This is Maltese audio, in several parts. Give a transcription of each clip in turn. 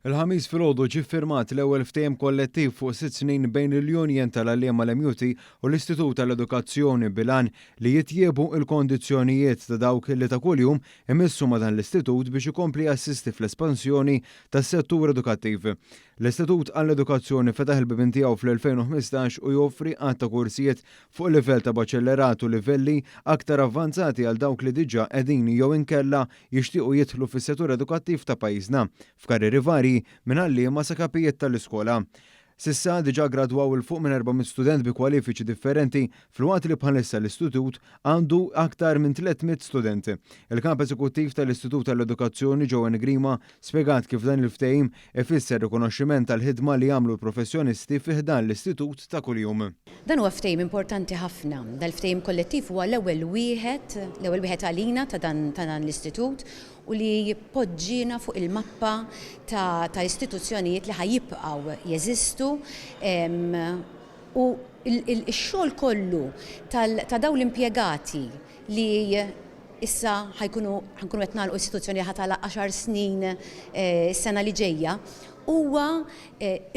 Il-Ħamis filgħodu ġie ffirmat l-ewwel ftehim kollettiv fuq sitt snin bejn il-Union tal-Għalliema l-MUT u l-Istitut tal-Edukazzjoni bil-għan li jitjiebu l-kondizzjonijiet ta' dawk li ta' kuljum imissu ma' dan l-istitut biex ikompli jassisti fl-espansjoni tas-settur edukattiv. L-Istitut għall-Edukazzjoni fetaħ il-bibien tiegħu fl-2015 u joffri għadd ta' korsijiet fuq livell ta' baċellerat u livelli aktar avvanzati għal dawk li diġà qegħdin jew inkella jixtiequ jidħlu fis-settur edukattiv ta' pajjiżna, f'karrieri varji minn għalliema sa kapijiet tal-iskola. S'issa diġà ggradwaw 'il fuq minn 400 student bi kwalifiċi differenti filwaqt li bħalissa l-istitut għandu aktar minn 300 student. Il-Kap Eżekuttiv tal-Istitut għall-Edukazzjoni Joanne Grima spjegat kif dan il-ftehim ifisser rikonoxximent tal-ħidma li jagħmlu l-professjonisti fi ħdan l-istitut ta' kuljum. Dan huwa ftehim importanti ħafna. Dal-ftehim kollettiv huwa l-ewwel wieħed, l-ewwel wieħed għalina ta' dan ta' dan l-istitut u li jpoġġina fuq il-mappa ta' ta' istituzzjonijiet li ħa jibqgħu jeżistu u x-xogħol kollu ta' dawn l-impjegati li issa ħa jkunu ħa nkunu qed nagħlqu istituzzjoni li ħa tagħlaq għaxar snin s-sena li ġejja huwa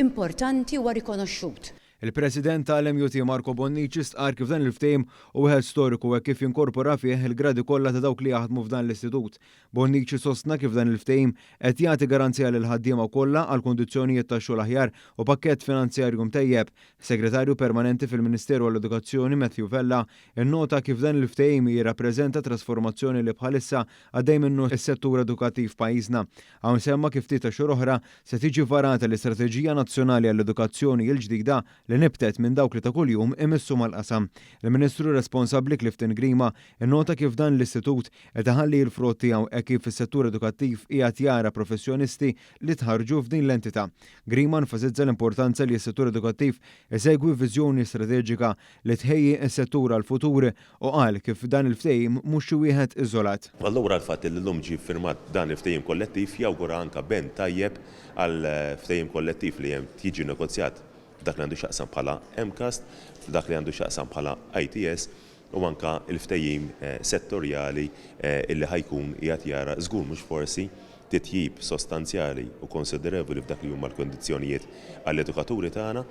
importanti huwa rikonoxxut. Il-President tal-MUT Marco Bonnici stqarr kif dan il-ftehim hu wieħed storiku hekk kif jinkorpora fih il-gradi kollha ta' dawk li jaħdmu f'dan l-istitut. Bonnici sostna kif dan il-ftehim qed jagħti garanzija lill-ħaddiema kollha għal kundizzjonijiet ta' xogħol aħjar u pakkett finanzjarju mtejjeb. Segretarju Permanenti fil-Ministeru għall-Edukazzjoni Matthew Vella nnota kif dan il-ftehim jirrappreżenta trasformazzjoni li bħalissa għaddej minnu s-settur edukattiv f'pajjiżna. Hawn semma kif ftit ta' xhur oħra se tiġi varata l-Istrateġija Nazzjonali għall-Edukazzjoni l-ġdida li nibtet minn dawk li ta' kuljum imissu mal-qasam. Il-Ministru responsabbli Clifton Grima nnota kif dan l-istitut qed iħalli l-frott tiegħu hekk kif is-settur edukattiv qiegħed jara professjonisti li tħarrġu f'din l-entità. Grima enfasizza l-importanza li s-settur edukattiv isegwi viżjoni strateġika li tħejji s-settur għall-futur u qal kif dan il-ftehim mhux xi wieħed iżolat. Allura l-fatt li llum ġie ffirmat dan il-ftehim kollettiv jawgura anke band tajjeb għall-ftehim kollettiv li hemm jiġi negozjat f'dak li għandu x'jaqsam bħala MCAST, f'dak li għandu x'jaqsam bħala ITS u anke l-ftehim settorjali illi ħa jkun qiegħed jara żgur mhux forsi titjib sostanzjali u konsiderevoli f'dak li huma l-kundizzjonijiet għall-edukaturi tagħna.